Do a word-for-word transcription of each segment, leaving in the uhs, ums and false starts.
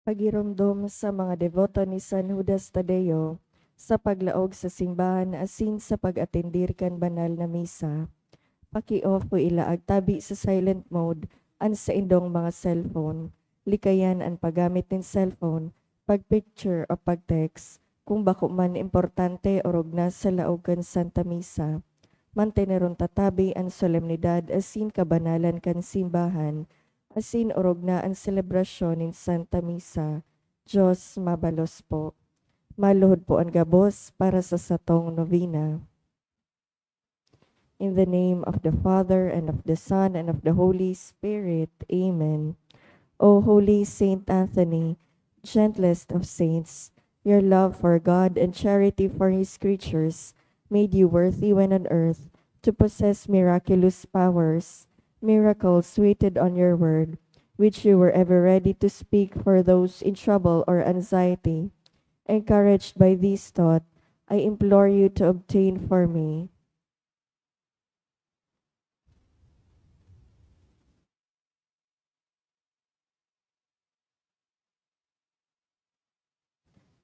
Pagiromdom sa mga deboto ni San Judas Tadeo sa paglaog sa simbahan asin sa pag-atendir kan banal na misa. Paki-off o ilaag tabi sa silent mode an saindong mga cellphone. Likayan an paggamit nin cellphone, pag-picture o pag-text kung bako man importante o rugna sa laog kan Santa Misa. Manteneron ta tabi an solemnidad asin kabanalan kan simbahan, asin orog na an selebrasyon nin Santa Misa. Diyos mabalos po. Maluhod po an gabos para sa satong novena. In the name of the Father, and of the Son, and of the Holy Spirit. Amen. O Holy Saint Anthony, gentlest of saints, your love for God and charity for his creatures made you worthy when on earth to possess miraculous powers, miracles written on your word, which you were ever ready to speak for those in trouble or anxiety. Encouraged by this thought, I implore you to obtain for me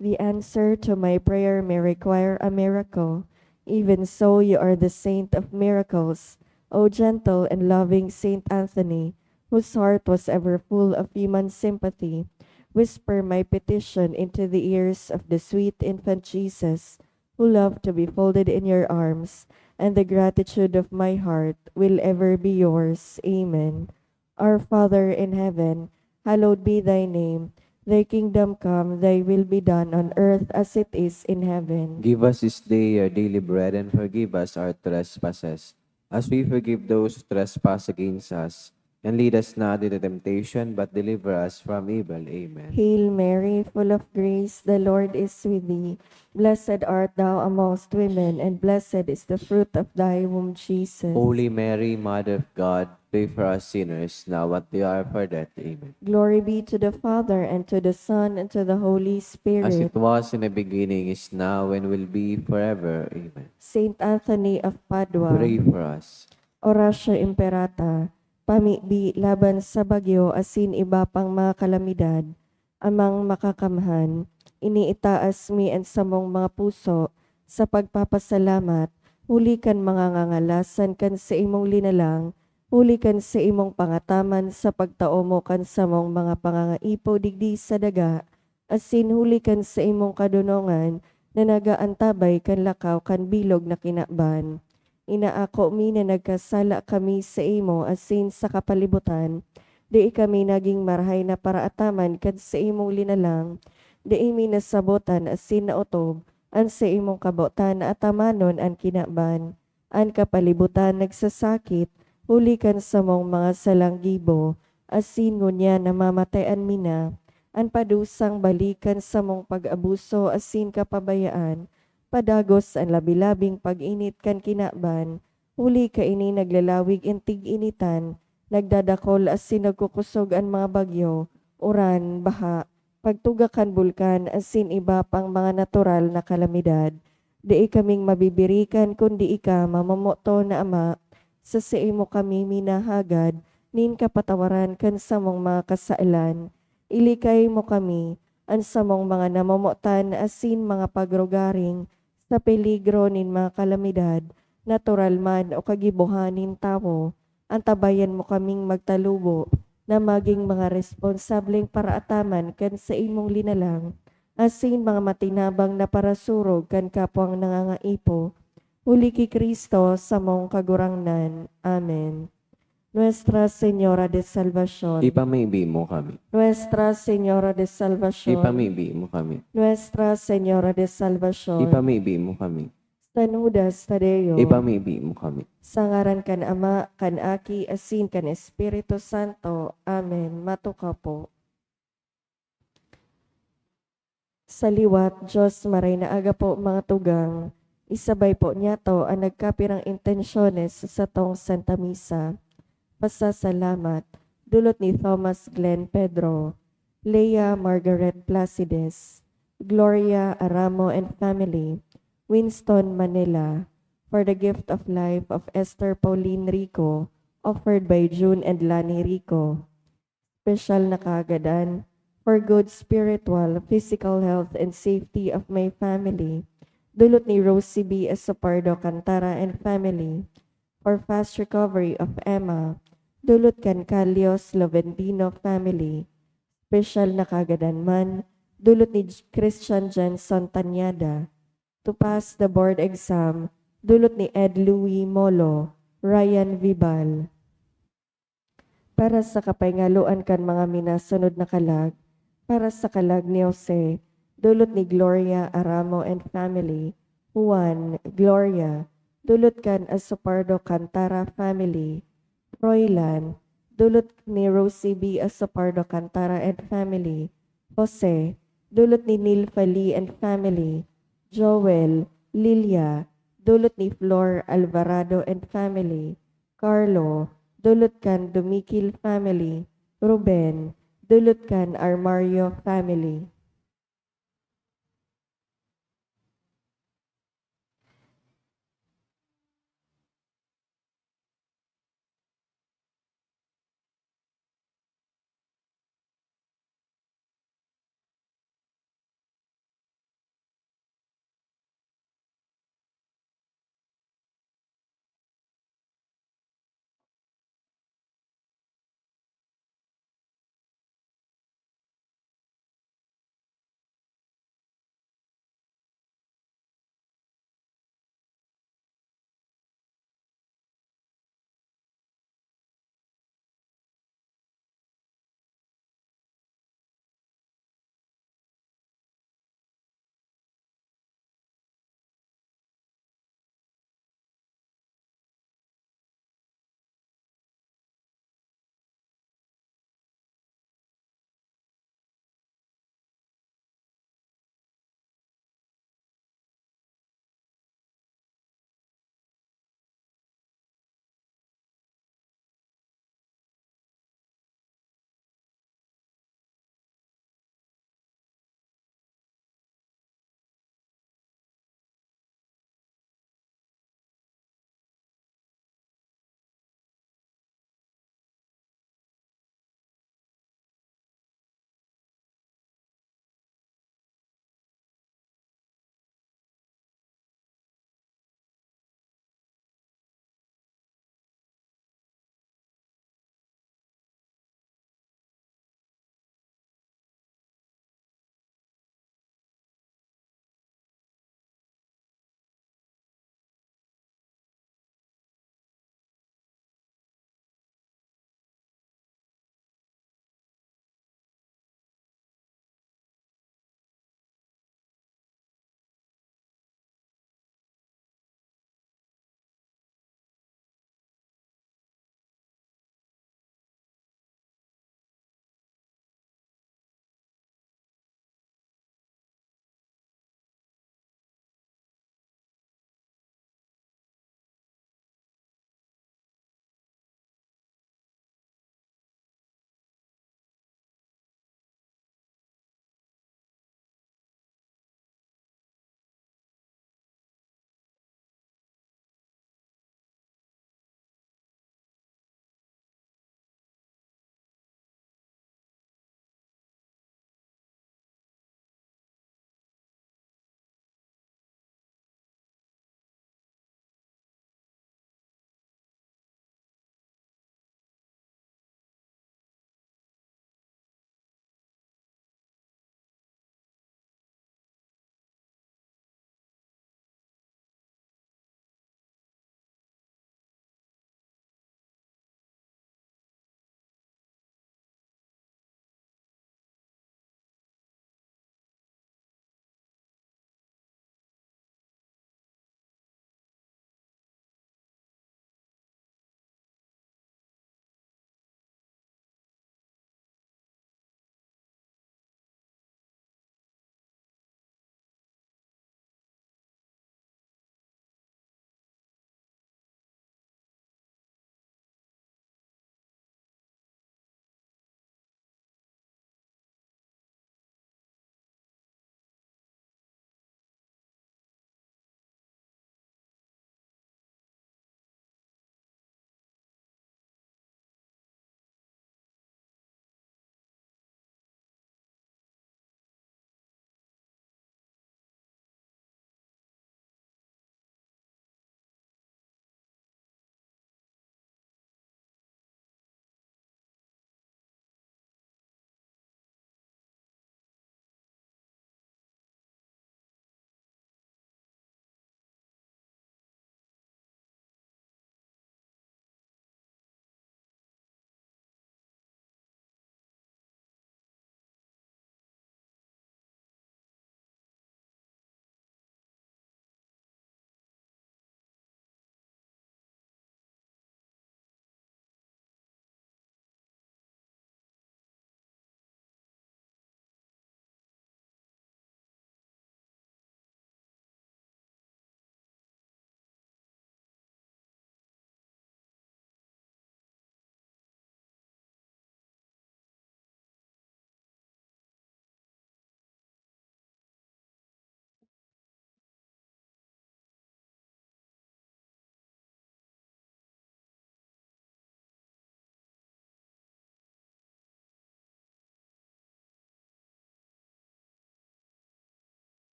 The answer to my prayer may require a miracle. Even so, you are the saint of miracles, O gentle and loving Saint Anthony, whose heart was ever full of human sympathy. Whisper my petition into the ears of the sweet infant Jesus, who love to be folded in your arms, and the gratitude of my heart will ever be yours. Amen. Our Father in heaven, hallowed be thy name. Thy kingdom come, thy will be done on earth as it is in heaven. Give us this day our daily bread, and forgive us our trespasses, as we forgive those who trespass against us. And lead us not into temptation, but deliver us from evil. Amen. Hail Mary, full of grace, the Lord is with thee. Blessed art thou amongst women, and blessed is the fruit of thy womb, Jesus. Holy Mary, Mother of God, pray for us sinners, now at the hour of our death. Amen. Glory be to the Father, and to the Son, and to the Holy Spirit. As it was in the beginning, is now, and will be forever. Amen. Saint Anthony of Padua. Pray for us. Oratio Imperata, pamibi laban sa bagyo asin iba pang mga kalamidad, Amang Makakamhan, iniitaas mi an samong mga puso sa pagpapasalamat huli kan mga ngangalasan kan saimong linalang, huli kan saimong pangataman sa pagtao mo kan samong mga pangangaipo digdi sa daga, asin huli kan saimong kadonongan na nag-aantabay kan lakaw kan bilog na kinaban. Inaako mi na nagkasala kami saimo asin sa kapalibutan, dai kami nagin marahay na paraataman kan saimong linalang, dai mi nasabotan asin naotob an saimong kabotan na atamanon an kinaban. An kapalibutan nagsasakit huli kan samong mga salang gibo, asin ngunyan namamatayan mi na. An padusang balik kan samong pag-abuso asin kapabayaan, padagos an labi-labing pag-init kan kinaban, huli kaini naglalawig an tig-initan, nagdadakol asin nagkukosog an mga bagyo, uran, baha, pagtuga kan bulkan asin iba pang mga natural na kalamidad. Dai kaming mabibirikan kun dai ka mamomoton na Ama. Sa saimo kami minahagad nin kapatawaran kan samong mga kasalan. Ilikay mo kami, an samong mga namomotan asin mga pagrugaring, sa peligro nin mga kalamidad, natural man o kagibohan nin tawo. Antabayan mo kaming magtalubo na magin mga responsableng paraataman kan saimong linalang, asin mga matinabang na parasurog kan kapwang nangangaipo. Huli ki Cristo, samong Kagurangnan. Amen. Nuestra Señora de Salvacion. Ipamibi mo kami. Nuestra Señora de Salvacion. Ipamibi mo kami. Nuestra Señora de Salvacion. Ipamibi mo kami. San Judas Tadeo. Ipamibi mo kami. Sa ngaran kan Ama, kan Aki, asin kan Espiritu Santo. Amen. Matukaw po. Sa liwat, Diyos, maray na aga po, mga tugang. Isabay po niyato an nagkapirang intensyones sa satong Santa Misa. Pasasalamat. Dulot ni Thomas Glenn Pedro, Lea Margaret Placides, Gloria Aramo and family, Winston Manila, for the gift of life of Esther Pauline Rico, offered by June and Lani Rico. Espesyal na kahagadan for good spiritual, physical health, and safety of my family. Dulot ni Rosie B. Asopardo Cantara and family. For fast recovery of Emma. Dulot kan Calios Lovendino family. Special na kagadan man. Dulot ni J-, Christian Jenson Tanyada. To pass the board exam. Dulot ni Ed Louis Molo, Ryan Vibal. Para sa kapahingaloan kan mga minasunod na kalag, para sa kalag ni Jose, dulot ni Gloria Aramo and family, Juan, Gloria, dulot kan Asopardo Cantara family, Froilan, dulot ni Rosie B. Asopardo Cantara and family, Jose, dulot ni Nilfa Lee and family, Joel, Lilia, dulot ni Flor Alvarado and family, Carlo, dulot kan Dumikil family, Ruben, dulot kan Armario family.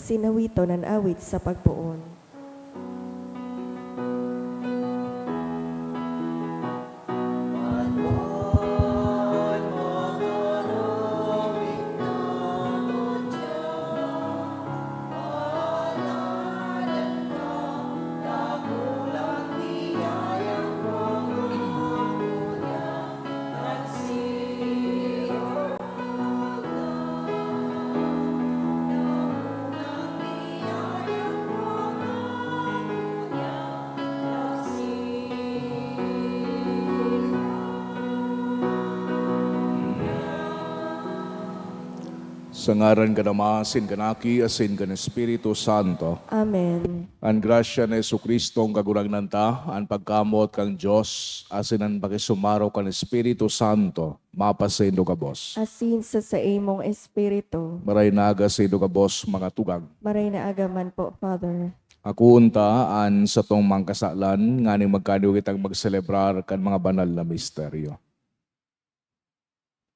Sinawiton an awit sa pagpoon. Sa ngaran kan Ama, asin kan Aki, asin kan Espiritu Santo. Amen. An grasya ni Jesu-Cristo, an Kagurangnan ta, an pagkamoot kan Dios, asin an pakisumaro kan Espiritu Santo, mapasaindo gabos. Asin sa saimong espiritu. Maray na aga saindo gabos, mga tugang. Maray na aga man po, Father. Akoon ta an satong mga kasalan, nganing magkaniwa kitang magselebrar kan mga banal na misteryo.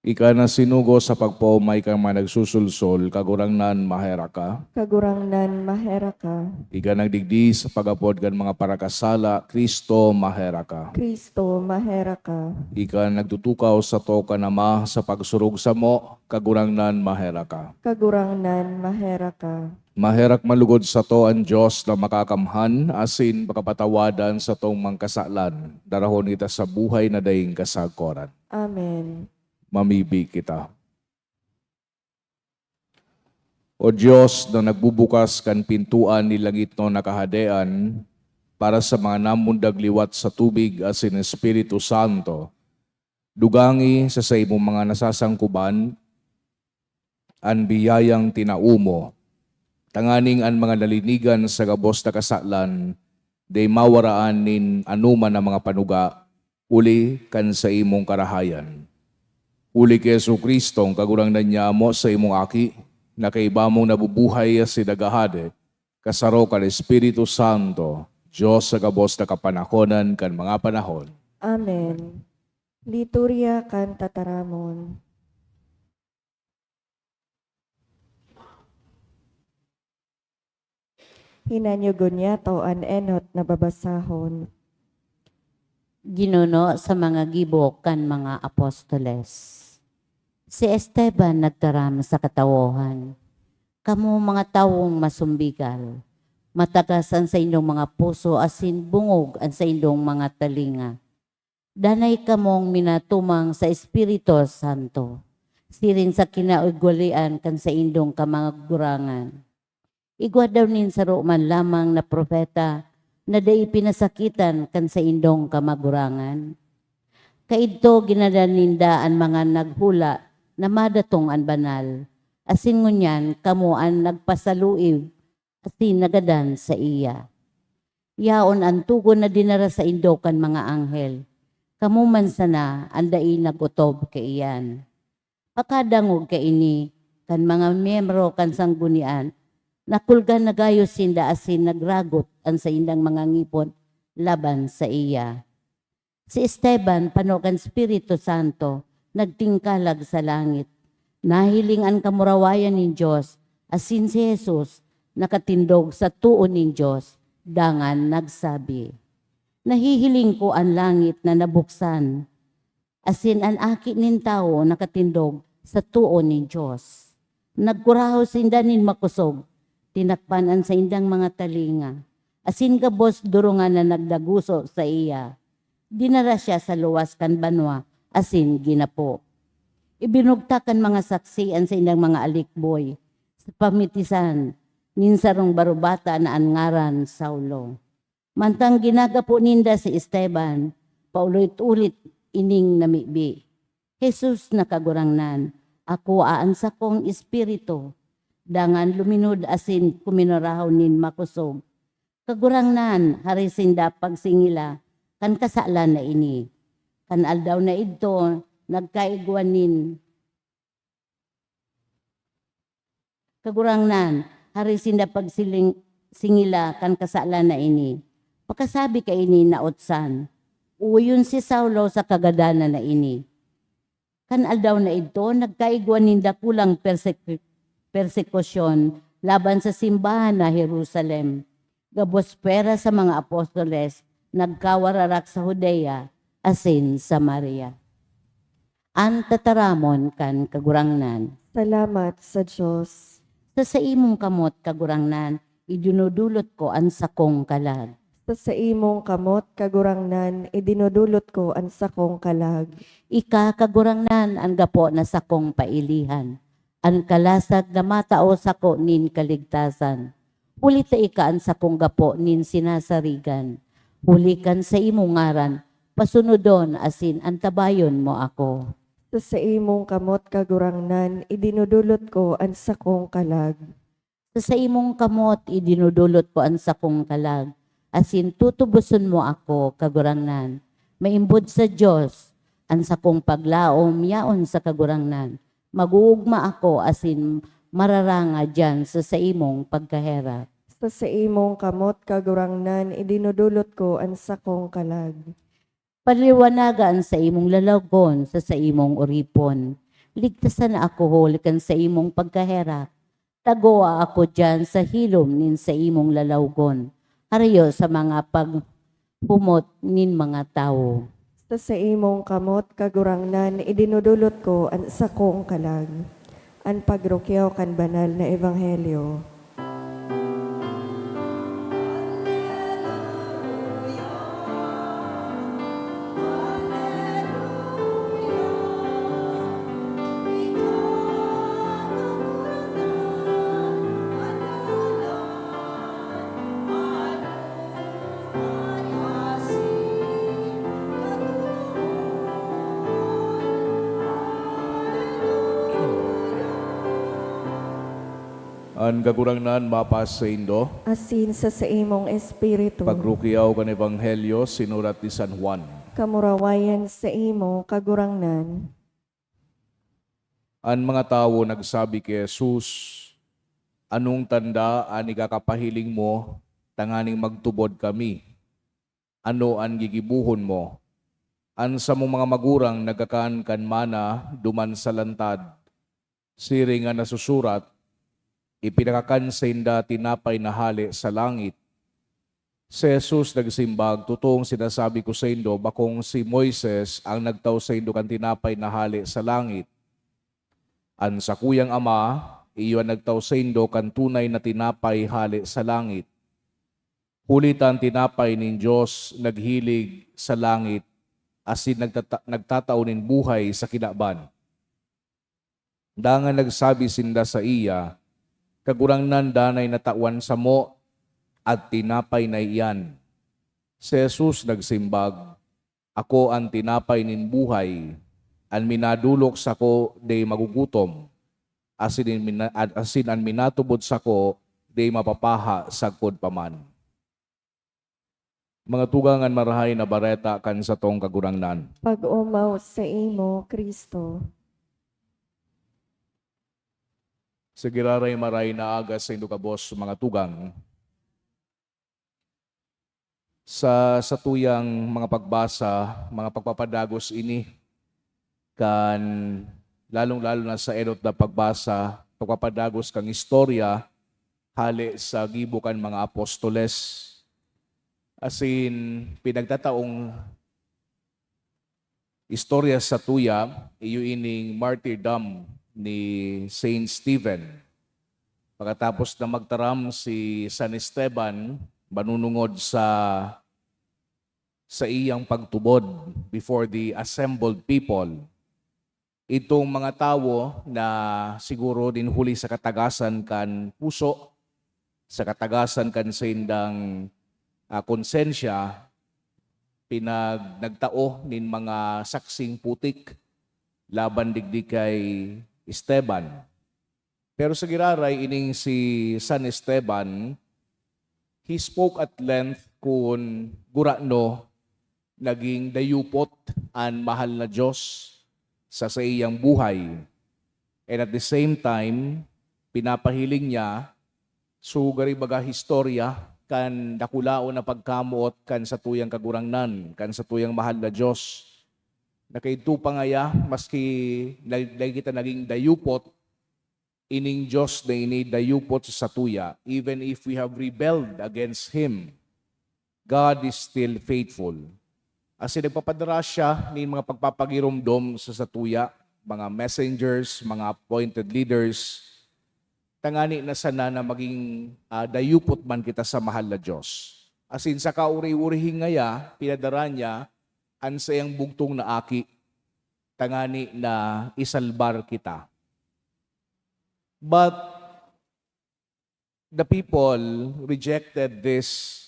Ika na sinugo sa pagpaomay kan mga nagsusulsol, Kagurangnan, maherak ka. Kagurangnan, maherak ka. Ika nagdigdi sa pag-apod kan mga parakasala, Cristo, maherak ka. Cristo, maherak ka. Ika nagtutukaw sato kan Ama sa pagsurog samo, Kagurangnan, maherak ka. Kagurangnan, maherak ka. Maherak man lugod sato an Dios na makakamhan asin pakapatawadan satong mga kasalan, darahon kita sa buhay na daing kasagkoran. Amen. Mamibi kita. O Dios na nagbubukas kan pintoan nin langitnon na kahadean para sa mga namundag liwat sa tubig asin Espiritu Santo, dugangi sa saimong mga nasasangkuban an biyayang tinao mo, tanganing an mga nalinigan sa gabos na kasalan dai mawaraan nin anoman na mga panuga, huli kan saimong karahayan. Huli ki Jesu-Cristo, an Kagurangnan nyamo, saimong Aki, na kaiba mong nabubuhay asin naghahade, kasaro kan Espiritu Santo, Dios sa gabos na kapanahonan kan mga panahon. Amen. Liturya kan Tataramon. Hinanyugon niyato an enot na babasahon. Ginuno sa mga gibo kan mga apostoles. Si Esteban nagtaram sa katawohan, "Kamo mga tawong masumbigal, matagas an saindong mga puso asin bungog an saindong mga talinga. Danay kamong minatumang sa Espiritu Santo, siring sa kinaugwalian kan saindong kamagurangan. Igwa daw nin saro man lamang na propeta na dai pinasakitan kan saindong kamagurangan. Kaidto ginadal ninda an mga naghula na madatong an banal, asin ngunyan kamo an nagpasaluib asin nagadan saiya. Yaon an togon na dinara saindo kan mga anghel. Kamo man sana an dai nag-otob kaiyan." Pakadangog kaini kan mga miyembro kan sanggunian, nakulga na gayo sinda asin nagragot an saindang mga ngipon laban saiya. Si Esteban, pano kan Espiritu Santo, nagtingkalag sa langit. Nahiling an kamurawayan nin Dios, asin si Jesus, nakatindog sa too nin Dios, dangan nagsabi, "Nahihiling ko an langit na nabuksan, asin an Aki nin Tawo nakatindog sa too nin Dios." Nagkurahaw sinda nin makosog, tinakpan an saindang mga talinga, asin gabos durungan na nagdaguso saiya. Dinara siya sa luwas kan banwa asin ginapo. Ibinugtak kan mga saksi an saindang mga alikboy sa pamitisan nin sarong barobata na an ngaran Saulo. Mantang ginagapo ninda si Esteban, paulit-ulit ining namibi, "Jesus na Kagurangnan, akua an sakong espiritu." Dangan luminod asin kuminurahaw nin makosog, "Kagurangnan, hari sinda pagsingila kan kasalan na ini." Kan aldaw na idto, nagkaigwa nin, "Kagurangnan, hari sinda pagsiling-, singila kan kasalan na ini." Pakasabi kaini nautsan, "Uyon si Saulo sa kagadanan na ini." Kan aldaw na idto, nagkaigwa nin dakulang persek-, persekusyon laban sa simbahan na Jerusalem, gabos pwera sa mga apostoles nagkawararak sa Judea asin Samaria. An tataramon kan Kagurangnan. Salamat sa Dios. Sa saimong kamot, Kagurangnan, idinudulot ko an sakong kalag. Sa saimong kamot, Kagurangnan, idinudulot ko an sakong kalag. Ika, Kagurangnan, an gapo na sakong pailihan, an kalasag na matao sako nin kaligtasan. Huli ta ika an sakong gapo nin sinasarigan. Huli kan saimong ngaran, pasunodon asin antabayon mo ako. Sa saimong kamot, Kagurangnan, idinudulot ko an sakong kalag. Sa saimong kamot, idinudulot ko an sakong kalag, asin tutuboson mo ako, Kagurangnan. Maimbod sa Dios, an sakong paglaom yaon sa Kagurangnan. Mag-oogma ako asin mararanga diyan sa saimong pagkaherak. Sa saimong kamot, Kagurangnan, idinudulot ko an sakong kalag. Paliwanaga an saimong lalawgon sa saimong oripon. Ligtasan na ako huli kan saimong pagkaherak. Tagoa ako diyan sa hilom nin saimong lalawgon, harayo sa mga paghumot nin mga tawo. Sa saimong kamot, Kagurangnan, idinudulot ko an sakong kalag, an pagrukyaw kan banal na ebanghelyo. An Kagurangnan mapasaindo. Asin sa saimong espiritu. Pagrukyaw kan Ebanghelyo sinurat ni San Juan. Kamurawayan saimo, Kagurangnan. An mga tawo nagsabi ki Jesus, "Anong tanda an ikakapahiling mo tanganing magtubod kami? Ano an gigibohon mo? An samong mga magurang nagkakan kan mana duman sa lantad. Siring an nasusurat, 'Ipinakakan sainda tinapay na hale sa langit.'" Si Jesus nagsimbag, "Totoong sinasabi ko saindo, bakong si Moises an nagtao saindo kan tinapay na hale sa langit. An sakuyang Ama, iyo an nagtao saindo kan tunay na tinapay hale sa langit. Huli ta an tinapay nin Dios naghilig sa langit asin nagtata-, nagtatao nin buhay sa kinaban." Dangan nagsabi sinda saiya, "Kagurangnan, danay na tawan samo an tinapay na iyan." Si Jesus nagsimbag, "Ako an tinapay nin buhay. An minadolok sako dai magugutom, asin an mina-, asin an minatubod sako dai mapapaha sagkod pa man." Mga tugang, an Marahay na Bareta kan satong Kagurangnan. Pag-omaw saimo, Cristo. Sa giraray maray na aga saindo gabos, mga tugang. Sa satuyang mga pagbasa, mga pagpapadagos ini kan, lalong-lalo na sa enot na pagbasa, pagpapadagos kan istorya hale sa gibo kan mga apostoles. Asin pinagtataong istorya satuya, iyo ining martyrdom ni Saint Stephen. Pakatapos na magtaram si San Esteban manunungod sa saiyang pagtubod before the assembled people, itong mga tawo na siguro nin huli sa katagasan kan puso, sa katagasan kan saindang, ah, konsensya, pinag-, nagtao nin mga saksing putik laban digdi kay Esteban. Pero sa giraray, ining si San Esteban, he spoke at length kun gurano naging dayupot an mahal na Dios sa saiyang buhay. And at the same time, pinapahiling niya, so gari baga, istorya kan dakulaon na pagkamoot kan satuyang Kagurangnan, kan satuyang mahal na Dios. Na kaidto pa ngaya, maski na-, dai kita naging dayupot, ining Dios na ini dayupot sa satuya, even if we have rebelled against Him, God is still faithful. Asin nagpapadara siya nin mga pagpapagiromdom sa satuya, mga messengers, mga appointed leaders, tangani na sana na maging, ah, dayupot man kita sa mahal na Dios. Asin sa kauri-urihin ngaya, pinadara niya an saiyang bugtong na Aki, tangani na isalbar kita. But the people rejected this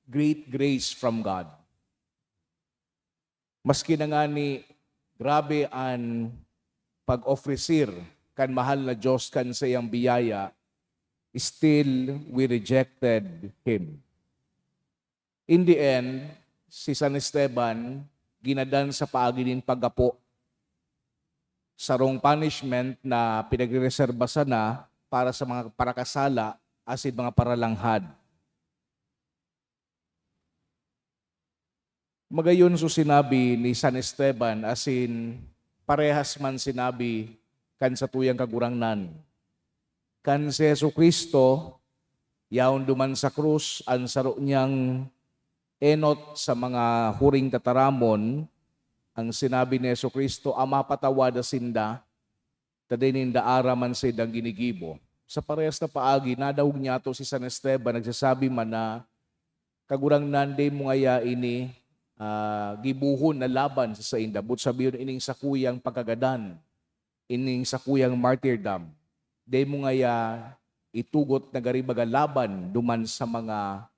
great grace from God. Maski na ngani grabe an pag-ofrecer kan mahal na Dios kan saiyang biyaya, still we rejected Him. In the end, si San Esteban ginadan sa paagi nin paggapo, sarong punishment na pinagrereserba sana para sa mga parakasala asin mga paralanghad. Magayon so sinabi ni San Esteban, asin parehas man sinabi kan satuyang Kagurangnan. Kan si Jesu-Cristo, yaon duman sa krus, an saro niyang enot sa mga huring tataramon, ang sinabi ni Jesu-Cristo, "Ama, patawada sinda, ta dai ninda aram an saindang ginigibo." Sa parehas na paagi, nadangog niyato si San Esteban nagsasabi man na, "Kagurangnan, dai mo ngaya ini, ah, gibohon na laban sa sainda, boot sabihon, ining sakuyang pagkagadan, ining sakuyang martyrdom, dai mo ngaya itugot na gari baga laban duman sa mga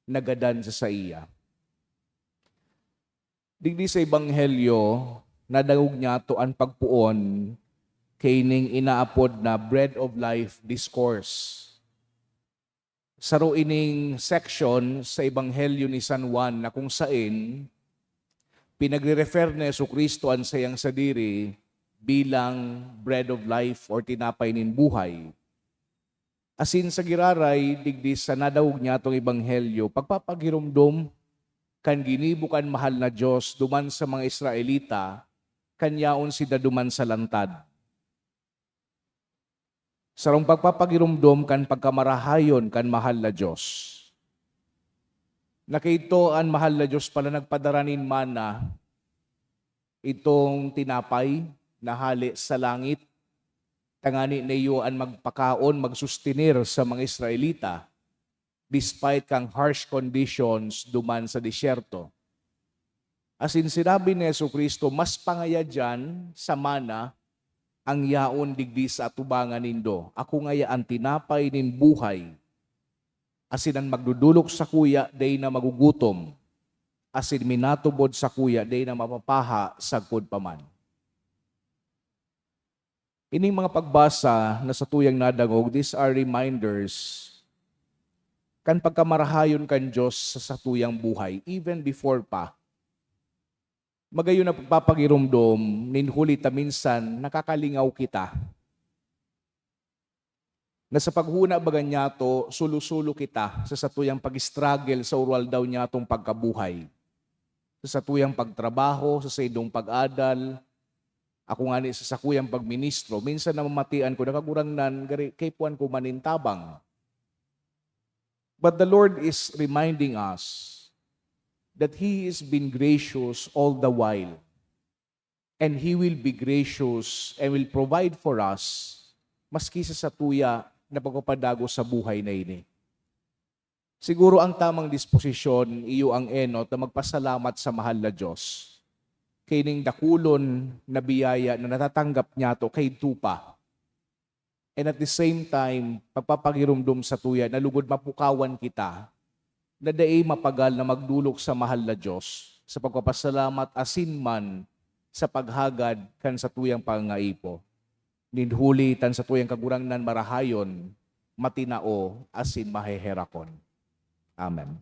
nagadan sa saiya?" Digdi sa Ebanghelyo, nadangog niyato an pagpoon kaining inaapod na Bread of Life Discourse. Saro ining section sa Ebanghelyo ni San Juan na kung saen pinagre-refer ni Jesu-Cristo an saiyang sadiri bilang Bread of Life or Tinapay nin Buhay. Asin sa giraray, digdi sa nadangog niyatong ebanghelyo, pagpapagiromdom kan ginibo kan mahal na Dios duman sa mga Israelita kan yaon sinda duman sa lantad. Sarong pagpapagiromdom kan pagkamarahayon kan mahal na Dios. Na kaidto an mahal na Dios pala nagpadara nin mana, itong tinapay na hale sa langit, tangani na iyo an magpakaon, magsustenir sa mga Israelita, despite kan harsh conditions duman sa disyerto. Asin sinabi ni Jesu-Cristo, "Mas pangaya diyan sa mana ang yaon digdi sa atubangan nindo. Ako ngaya an tinapay nin buhay, asin an magdodolok sakuya dai na magugutom, asin minatubod sakuya dai na mapapaha sagkod pa man." Ining mga pagbasa na satuyang nadangog, these are reminders kan pagkamarahayon kan Dios sa satuyang buhay, even before pa. Magayon na pagpapagiromdom, nin huli ta minsan nakakalingaw kita. Na sa paghona baga niyato, solo-solo kita sa satuyang pag-struggle sa urualdaw niyatong pagkabuhay, sa satuyang pagtrabaho, sa saindong pag-adal, ako ngani sa sakuyang pagministro. Minsan namamatian ko, "Nakagurangnan, gari, kaipuhan ko man nin tabang." But the Lord is reminding us that He has been gracious all the while. And He will be gracious and will provide for us maski sa satuya na pagpapadagos sa buhay na ini. Siguro ang tamang disposisyon iyo ang enot na magpasalamat sa mahal na Dios kaining dakulon na biyaya na natatanggap niyato kaidto pa. And at the same time, pagpapagiromdom satuya na lugod mapukawan kita na dai mapagal na magdolok sa mahal na Dios sa pagpapasalamat asin man sa paghagad kan satuyang pangangaipo. Nin huli ta an satuyang Kagurangnan marahayon, matinao, asin maheherakon. Amen.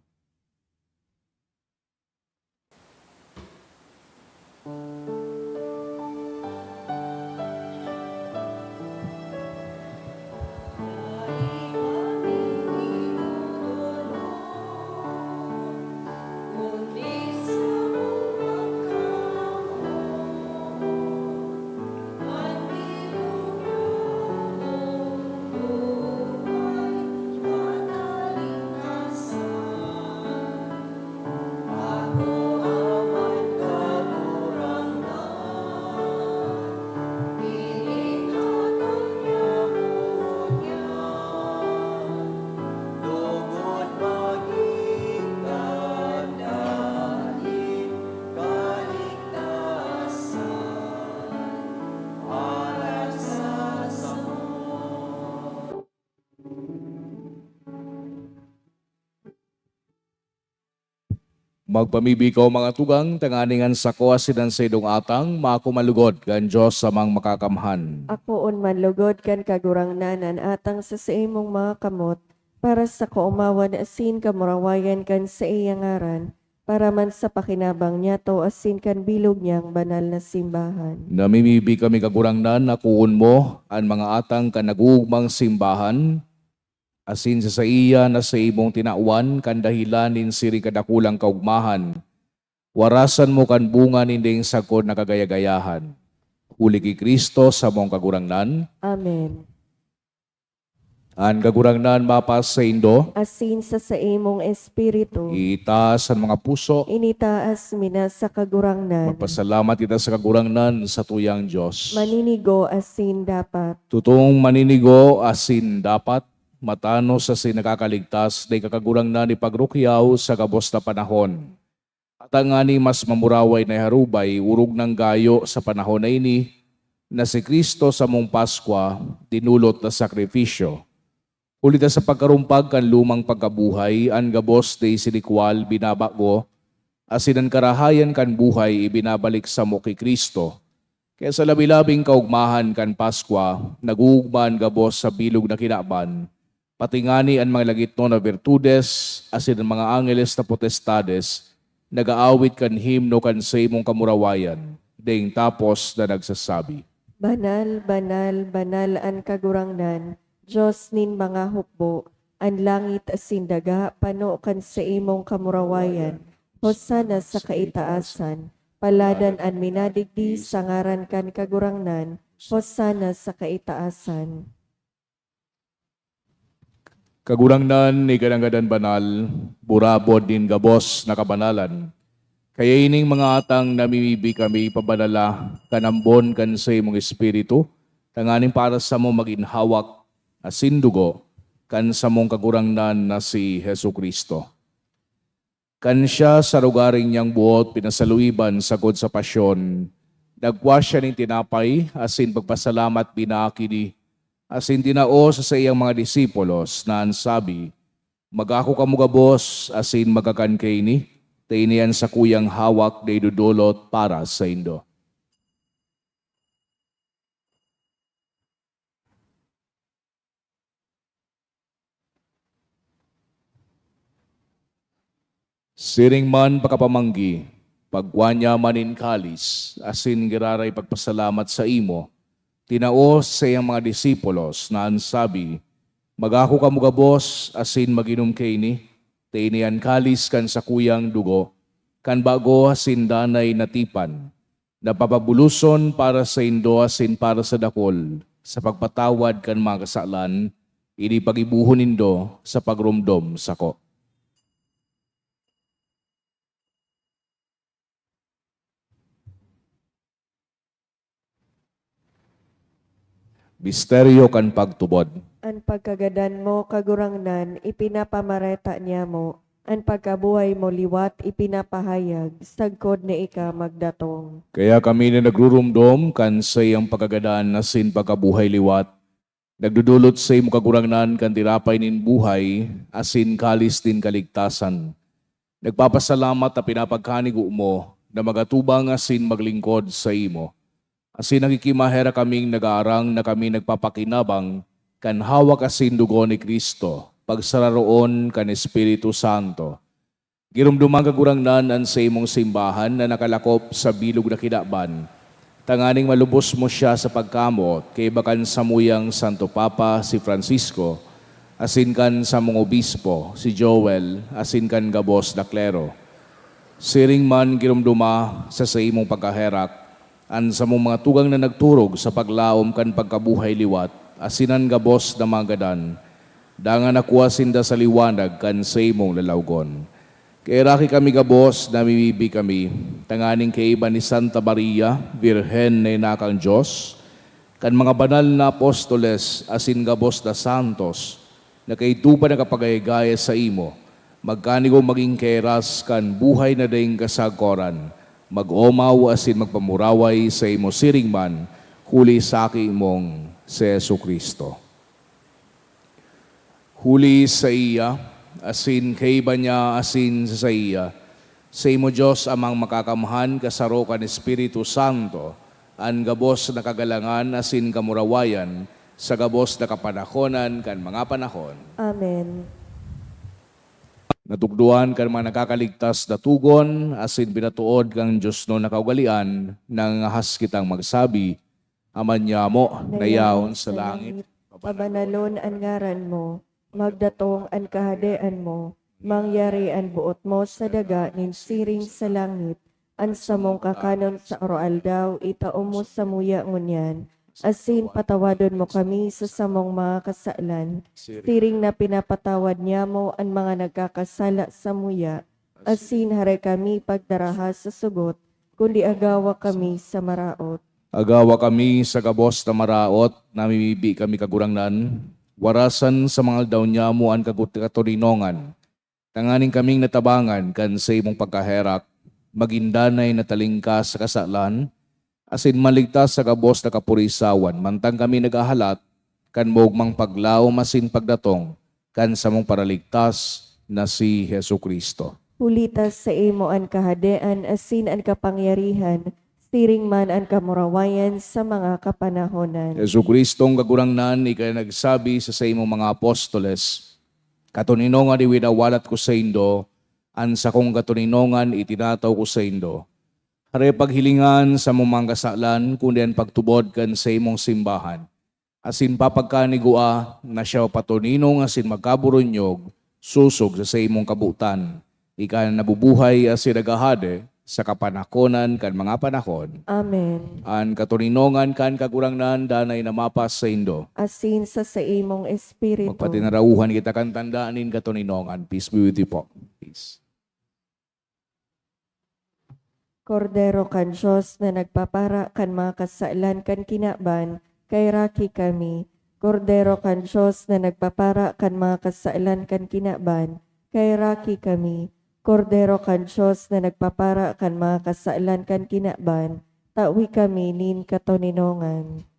Magpamibi kaw, mga tugang, tanganing an sako asin an saindong atang maako man lugod kan Dios Amang Makakamhan. Akoon man lugod kan Kagurangnan an atang sa saimong mga kamot, para sa kaomawan asin kamurawayan kan saiyang ngaran, para man sa pakinabang niyato asin kan bilog niyang banal na simbahan. Namimibi kami, Kagurangnan, akoon mo an mga atang kan nag-oogmang simbahan, asin sa saiya na saimong tinawan kan dahelan nin siring kadakulang kaogmahan, warasan mo kan bunga nin daing sagkod na kagaya-gayahan. Huli ki Cristo, samong Kagurangnan. Amen. An Kagurangnan mapasaindo. Asin sa saimong espiritu. Itaas an mga puso. Initaas mi na sa Kagurangnan. Magpasalamat kita sa Kagurangnan, satuyang Dios. Maninigo asin dapat. Totong maninigo asin dapat, matanos asin nakakaligtas, dai ka, Kagurangnan, ipagrukyaw sa gabos na panahon. Ata ngani mas mamuraway na iharubay, orog nang gayo sa panahon na ini, na si Cristo, samong Paskwa, dinolot na sakrifisyo. Huli ta sa pagkarumpag kan lumang pagkabuhay, an gabos dai sinikwal binabago, asin an karahayan kan buhay ibinabalik samo ki Cristo. Kaya sa labi-labing kaogmahan kan Paskwa, nag-oogma an gabos sa bilog na kinaban, pati ngani an mga lagitnon na birtudes asin an mga angeles na potestades nag-aawit kan himno kan saimong kamurawayan, daing tapos na nagsasabi, "Banal, banal, banal an Kagurangnan, Dios nin mga hukbo, an langit asin daga pano kan saimong kamurawayan. Hosana sa kaitaasan! Paladan an minadigdi sa ngaran kan Kagurangnan! Hosana sa kaitaasan!" Kagurangnan, ika na ngadan banal, burabod nin gabos na kabanalan. Kaya ining mga atang namimibi kami, pabanala kan ambon kan saimong Espiritu, tanganing para samo magin hawak asin dugo kan samong Kagurangnan na si Jesu-Cristo. Kan siya sa rogaring niyang buot pinasaluiban sagkod sa pasyon, nagkua siya nin tinapay asin pagpasalamat binaak ini, asin tinao sa saiyang mga disipulos, na an sabi, "Mag-ako kamo gabos asin magkakan kaini, ta ini an sakuyang hawak na idodolot para saindo." Siring man pakapamanggi, pagkua niya man nin kalis, asin giraray pagpasalamat saimo, tinao sa saiyang mga disipulos, na an sabi, "Mag-ako kamo gabos asin mag-inom kaini, ta ini an kalis kan sakuyang dugo, kan bago asin danay na tipan, na papabuloson para saindo asin para sa dakul sa pagpatawad kan mga kasalan. Ini paggibohon nindo sa pagromdom sako." Misteryo kan pagtubod. An pagkagadan mo, Kagurangnan, ipinapamareta niamo; an pagkabuhay mo liwat ipinapahayag, sagkod na ika magdatong. Kaya kami na nagruromdom kan saiyang pagkagadan asin pagkabuhay liwat, nagdodolot saimo, Kagurangnan, kan tinapay nin buhay asin kalis nin kaligtasan. Nagpapasalamat ta pinapagkanigo mo na magatubang asin maglingkod saimo. Asin nagkikimaherak kaming nagaarang na kami nagpapakinabang kan hawak asin dugo ni Cristo, pagsararoon kan Espiritu Santo. Giromdoman, Kagurangnan, an saimong simbahan na nakalakop sa bilog na kinaban, tanganing malubos mo siya sa pagkamoot kaiba kan samuyang Santo Papa, si Francisco, asin kan samong obispo, si Joel, asin kan gabos na klero. Siring man, giromdoma sa saimong pagkaherak an samong mga tugang na nagturog sa paglaom kan pagkabuhay liwat asin an gabos na mga gadan, dangan nakua sinda sa liwanag kan saimong lalawgon. Kaheraki kami gabos, namimibi kami, tanganing kaiba ni Santa Maria, Birhen na ina kan Dios, kan mga banal na apostoles asin gabos na santos, na kaidto pa nakapagayagaya saimo, magkanigo magin kahiras kan buhay na daing kasagkoran, mag-omaw asin magpamuraway saimo siring man, huli sa Aki mong si Jesu-Cristo. Huli saiya, asin kaiba niya, asin sa saiya, Saimo, Dios Amang Makakamhan, kasaro kan Espiritu Santo, an gabos na kagalangan asin kamurawayan sa gabos na kapanahonan kan mga panahon. Amen. Natukdoan kan mga nakakaligtas na togon asin pinatood kan diosnon na kaugalean, nangangahas kitang magsabi, Ama niamo na yaon sa langit, pabanalon an ngaran mo, magdatong an kahadean mo, mangyari an boot mo sa daga nin siring sa langit. An samong kakanon sa aroaldaw, itao mo samuya ngunyan, asin patawadon mo kami sa samong mga kasalan, siring na pinapatawad niamo an mga nagkakasala samuya, asin hare kami pagdaraha sa sugot, kundi agawa kami sa maraot. Agawa kami sa gabos na maraot, namimibi kami, Kagurangnan, warasan sa mga aldaw niamo an kagut-, katoninongan, tanganing kaming natabangan kan saimong pagkaherak, magin danay na talingkas sa kasalan, asin maligtas sa gabos na kapurisawan, mantang kami naghahalat kan maogmang paglaom asin pagdatong kan samong Paraligtas na si Jesu-Cristo. Huli ta saimo an kahadean asin an kapangyarihan, siring man an kamurawayan sa mga kapanahonan. Jesu-Cristong Kagurangnan, ika nagsabi sa saimong mga apostoles, "Katoninongan iwinawalat ko saindo, an sakong katoninongan itinataw ko saindo." Hare paghilingan sa mga kasalan, kundi an pagtubod kan saimong simbahan. Asin papagkanigua na siya patoninong asin magkaburunyog, sosog sa saimong kabotan. Ika na nabubuhay asin naghahade sa kapanakonan kan mga panahon. Amen. An katoninongan kan Kagurangnan danay na mapas saindo. Asin sa saimong espiritu. Magpatinarauhan kita kan tanda nin katoninongan. Peace be with you po. Peace. Kordero kan Dios na nagpapara kan mga kasalan kan kinaban, kaheraki kami. Kordero kan Dios na nagpapara kan mga kasalan kan kinaban, kaheraki kami. Kordero kan Dios na nagpapara kan mga kasalan kan kinaban, tawi kami nin katoninongan.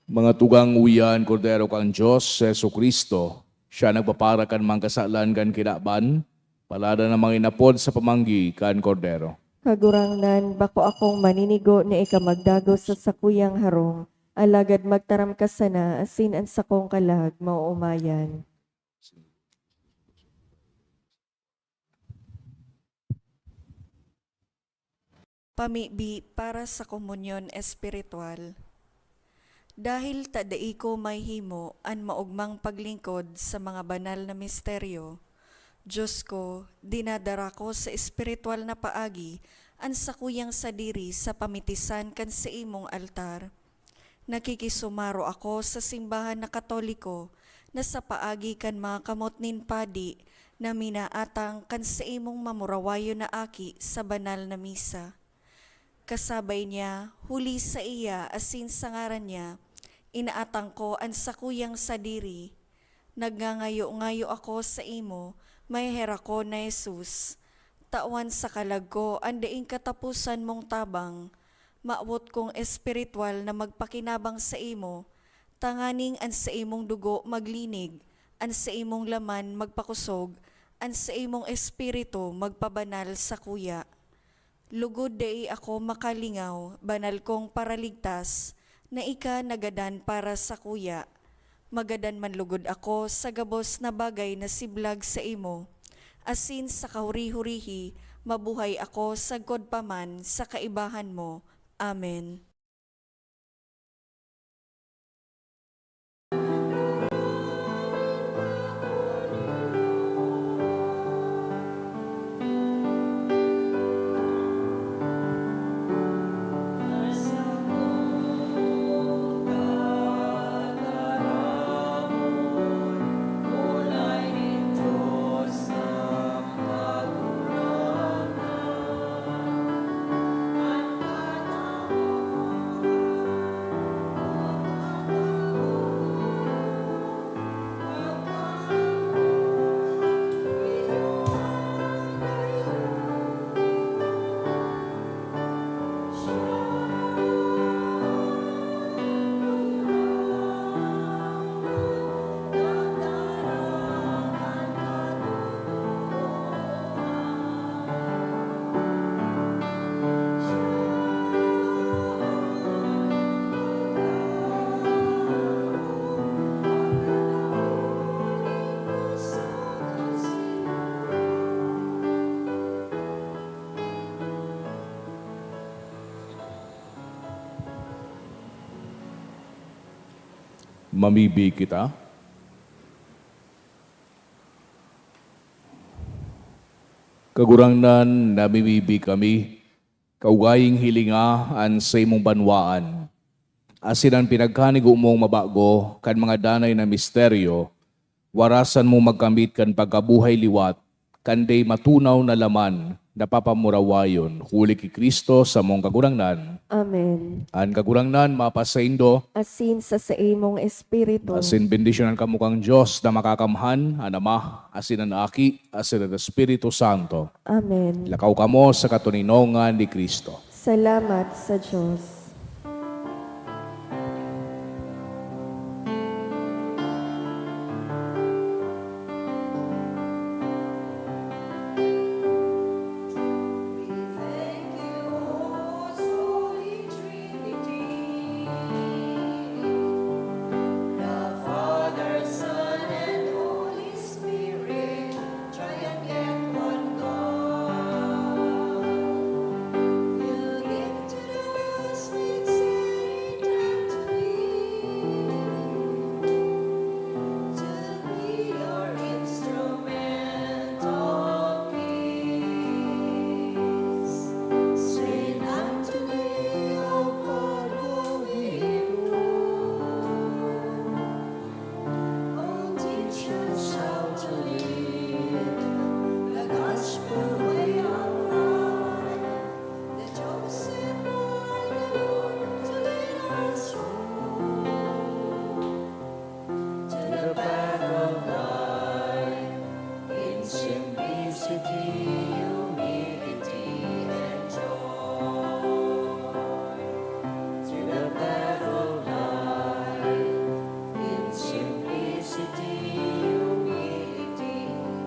Mga tugang, uya an Kordero kan Dios, si Jesu-Cristo. Siya nagpapara kan mga kasalan kan kinaban, paladan an mga inapod sa pamanggi kan Kordero. Kagurangnan, bako akong maninigo na ika magdagos sa sakuyang harong, alagad magtaram ka sana asin an sakong kalag maoomayan. Pamibi para sa komunyon espiritual. Dahil ta dai ko mahihimo an maogmang paglingkod sa mga banal na misteryo, Dios ko, dinadara ko sa espiritual na paagi an sakuyang sadiri sa pamitisan kan saimong altar. Nakikisumaro ako sa simbahan na Katoliko na sa paagi kan mga kamot nin padi na minaatang kan saimong mamurawayon na aki sa banal na misa. Kasabay niya, huli saiya asin sa ngaran niya, inaatang ko an sakuyang sadiri. Nagngangayo-ngayo ako saimo, maheherak ko na Jesus, tawan sa kalag ko an daing kataposan mong tabang. Mawot kong espiritual na magpakinabang saimo, tanganing an saimong dugo maglinig, an saimong laman magpakosog, an saimong espiritu magpabanal sakuya. Lugod dai ako makalingaw, banal kong Paraligtas, na ika nagadan para sakuya. Magadan man lugod ako sa gabos na bagay na siblag saimo, asin sa kahuri-hurihi mabuhay ako sagkod pa man sa kaibahan mo. Amen. Mamibi kita. Kagurangnan, namimibi kami, kaugaying hilinga an saimong banwaan, asin an pinagkanigo mong mabago kan mga danay na misteryo, warasan mong magkamit kan pagkabuhay liwat, kan dai matunaw na laman na papamurawayon, huli ki Cristo samong Kagurangnan. Amen. An Kagurangnan mapasaindo. Asin sa saimong espiritu. Asin bendisyonan kamo kan Dios na Makakamhan, an Ama, asin an Aki, asin an Espiritu Santo. Amen. Lakaw kamo sa katoninongan ni Cristo. Salamat sa Dios. We thank you, Holy Trinity, the Father, Son, and Holy Spirit, triune yet one God. You give to the sweet Saint Anthony to be your instrument of peace. Saint Anthony of Padua, we implore, oh, teach us how to live the gospel way of life, the chosen by the Lord to lead us home to the path of life in simplicity, humility, and joy. To the path of life in simplicity, humility,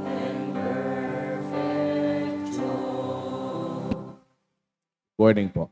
and perfect joy. Morning po.